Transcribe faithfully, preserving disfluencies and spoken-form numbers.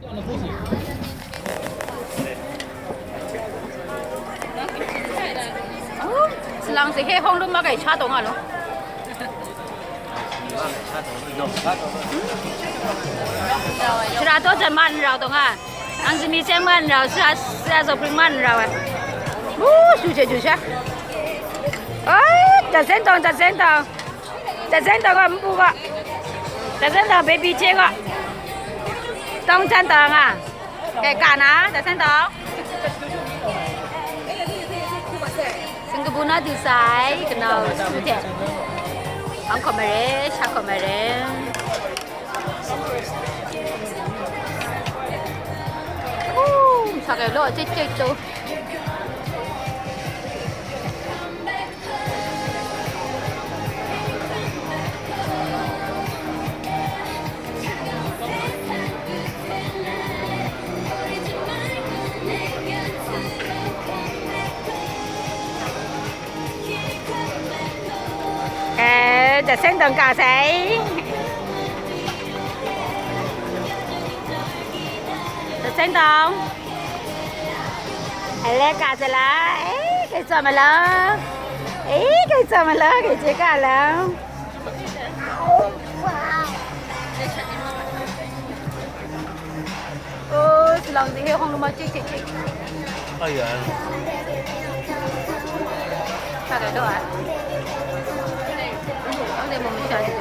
Salang se he hawng lum ma kai sha taw nga lo. Sara taw jan ma n rau taw nga. Ang simi seng ma n rau, sara, sara zaw pring ma n rau ai. Wu, shu che ju sha. Ai, dat sen tawng, dat sen tawng. Dat sen tawng ga, mpu ga. Dat sen tawng, baby che ga. Tawng chan tawng nga. Kai ka na, dat sen tawng. Singkabu na du sai, kanau su hte. Ang hkawm ai re, sha hkawm ai re. Woo, sa kai lo, cek cek tu. Eh, dat sen tawng ka sai. Dat sen tawng. Ele ka sai la. Eh, kai tsawm ma la. Eh, kai tsawm ma la, kai je ka la. Oh, salang de he hong lama cek cek cek. Ai ya. Sa de do ai. Ang de mo mi sha de.